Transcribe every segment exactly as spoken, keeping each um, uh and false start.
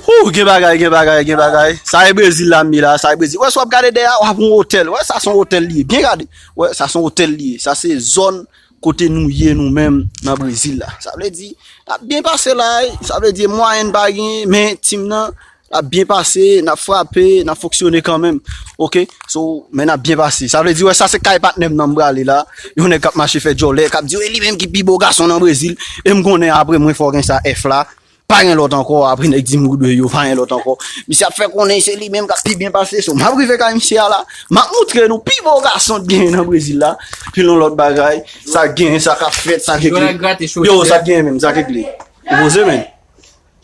Pou, gen bagay, gen bagay, gen bagay. Sa e Brezil la, m ye la, sa e Brezil. Wè, si w ap gade dèyè a, w ap wè yon otèl. Wè, sa se yon otèl li ye. Byen gade. Wè, sa se yon otèl li ye. Sa se zòn kote nou ye, nou menm, nan Brezil la. Sa vle di, n ap byen pase la, sa vle di, mwayen pa gen, men tim nan, n ap byen pase, n ap frape, n ap fonksyone kanmenm. Oke? So, men n ap byen pase. Sa vle di, wè, sa se kay patnè m nan m prale la. Yon nèg k ap mache fè djòlè, k ap di, e li menm ki pi bo gason nan Brezil. E m konnen apre mwen fò gen sa F la. Pa gen lòt ankò, apre nèg di m goudwe yo, pa gen lòt ankò. Misye ap fè konnen se li menm k ap pi byen pase, so m ap rive kay misye a la, m ap moutre nou pi bo gason t genyen nan Brezil la, pi yon lòt bagay, sa k genyen, sa k ap fèt, sa k regle. Yo, sa k genyen menm, sa k regle. Ou poze, menn.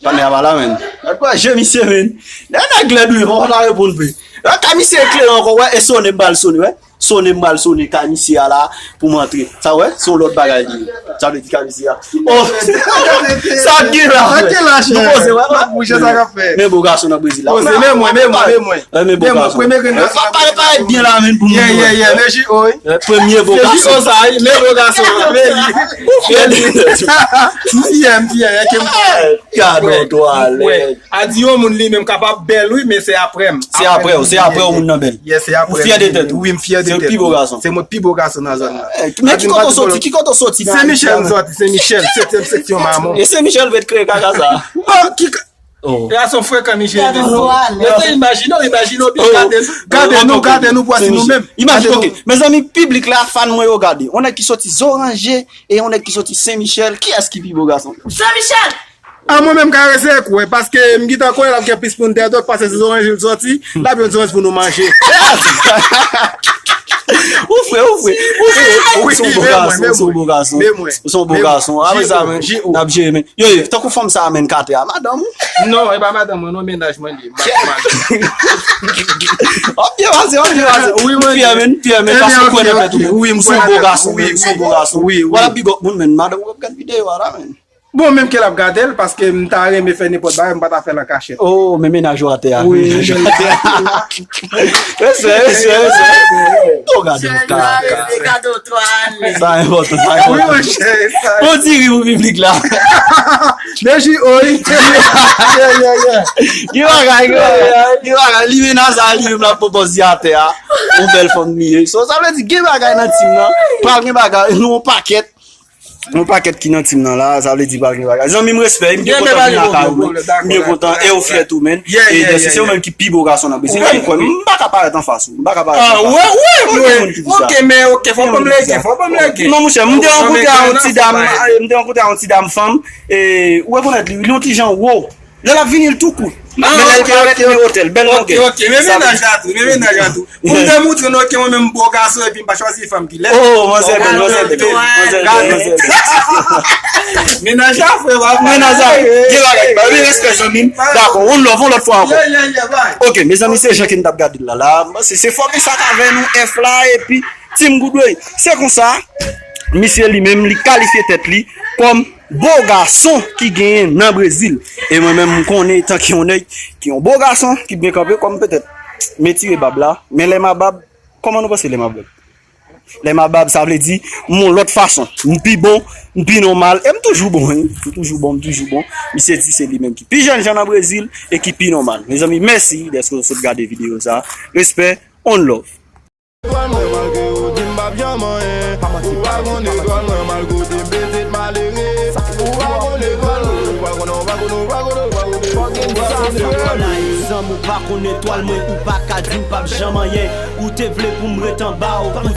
Patnè a pa la, menn. Gad kwa je misye, menn. Nèg nèg lèd wi, poko ta reponn vre. Lè ka misye eklere ankò, wè, e sone m pral sone, wè. Sone m pral sone kay misye a la pou m antre. Sa wè, se yon lòt bagay li ye. Sa vle di kay misye a. Oh, sa k gen la, frè? Nou poze, wè, wè. Men bo gason nan Brezil la. Men mwen, men mwen, men mwen. Men bo gason. Premye grenn gason. Pa parèt byen la, menn, pou moun. Yeah, yeah, yeah, men J O, wi. Premye bo gason. Men bo gason, men li. Men li. M fyè, m fyè, e ke m fyè. Gade yon twalèt. A di yon moun li menm kapab bèl wi, men se apre m. Se apre w, se apre w moun nan bèl. Yes, se apre m. Ou fyè de tèt ou. Wi, m fyè de tèt. Se pi bo gason. Se mwen pi bo gason nan zòn nan. Men ki kote w soti? Ki kote w soti? Sen Michèl m soti, Sen Michèl, setyèm seksyon Mamon. E Sen Michèl vle t kreye kaka sa. Oh, ki ka- Oh. Gason frekan Michèl. Rete imajine w, imajine w byen, gade nou, gade nou, vwasi nou menm. Imajine, oke. Mezanmi, piblik la, fan mwen yo, gade. Yon nèg ki soti Zoranje e yon nèg ki soti Sen Michèl. Kiyès ki pi bo gason? Sen Michèl! A mwen menm ka rese kwè, paske m gentan konnen l ap gen plis moun dèyè dòt, paske se Zoranje l soti, l ap yon zoranj pou nou manje. Ou fre, ou fre, ou fre. Ou se yon bo gason, ou se yon bo gason. Ou se yon bo gason. Apre sa, men, n ap jere, men. Yo, yo, tankou fanm sa a, men, k atè a, madanm ou? Non, e pa madanm mwen, non, mennaj mwen li ye. M ap byen pase, m ap byen pase. Wi, mwen. Pyè, men, pyè, men, paske ou kwè nan tèt ou, men. Ou se yon bo gason, men, ou se yon bo gason. Wi, wi. Wala, big up moun, men. Madanm ou ap gad videyo a la, men. Bon, menm ke l ap gade l, paske m ta renmen fè nenpòt bagay, m pa ta fè l an kachèt. Oh, men mennaj ou atè a. Wi, mennaj ou atè a. Respè, respè, respè. Ou gade yon kaka. Sa enpòtan, sa enpòtan. Wi, monchè, sa. Bon, ti ri pou piblik la. Men J O, wi. Yeah, yeah, yeah. Gen bagay, gen bagay, gen bagay. Limena sa, li menm l ap pwopòze atè a. Yon bèl fanm li ye. So, sa vle di, gen bagay nan tim nan. Pral gen bagay, nou yon pakèt. Yon pakèt ki nan tim nan la, sa vle di pral gen bagay. Zanmi m, respè, m byen kontan vin lakay ou, men. M byen kontan, e ou fyè tou, men. E dèske se ou menm ki pi bo gason nan Brezil. Ou kwè, m pa ka parèt anfas ou. M pa ka parèt anfas ou. Ah, wè, wè, wè. Oke, men oke, fò ban m lege, fò ban m lege. Non, monchè, m te rankontre a yon ti dam, m te rankontre a yon ti dam fanm, e, ou rekonèt li, li yon ti jan wo. Lè l ap vini, l tou kout. Men lè l parèt, li otèl, bèl longè. Oke, oke, men mennaj la tou, men mennaj la tou. Pou m te moutre nou ke mwen menm m bo gason epi m pa chwazi fanm ki lèd. Oh, manzè bèl, manzè bèl, manzè bèl, manzè bèl. Mennaj la, frè, w ap mennaj la. Gen bagay, ba, men respè, zanmi m. Dakò, on love, on lòt fwa ankò. Oke, mezanmi, se jan ke n t ap gade l la, la. Se, se fò gen sa k avè nou, F la, epi Team Goodway. Se konsa, misye li menm, li kalifye tèt li kòm bo gason ki genyen nan Brezil. E mwen menm, m konnen, tanke yon nèg ki yon bo gason, ki byen kanpe, kòm petèt, m etire bab la. Men lè m a bab, kòman nou panse lè m a bab? Lè m a bab, sa vle di, m yon lòt fason. M pi bon, m pi nòmal, e m toujou bon, wi. M toujou bon, m toujou bon. Misye di se li menm ki pi jènjan nan Brezil e ki pi nòmal. Mezanmi, mèsi dèske w sot gade videyo sa. Respè, on love. Etwal mwen, malgre yo di m p ap janm anyen. Ou pa konn etwal mwen, malgre w te beze t malere. Ou pa konn etwal mwen, ou pa konn, ou pa konn, ou pa konn, ou pa konn etwal mwen. Zanmi, ou pa konn etwal mwen, ou pa ka di m p ap janm anyen. Ou te vle pou m ret anba w, ou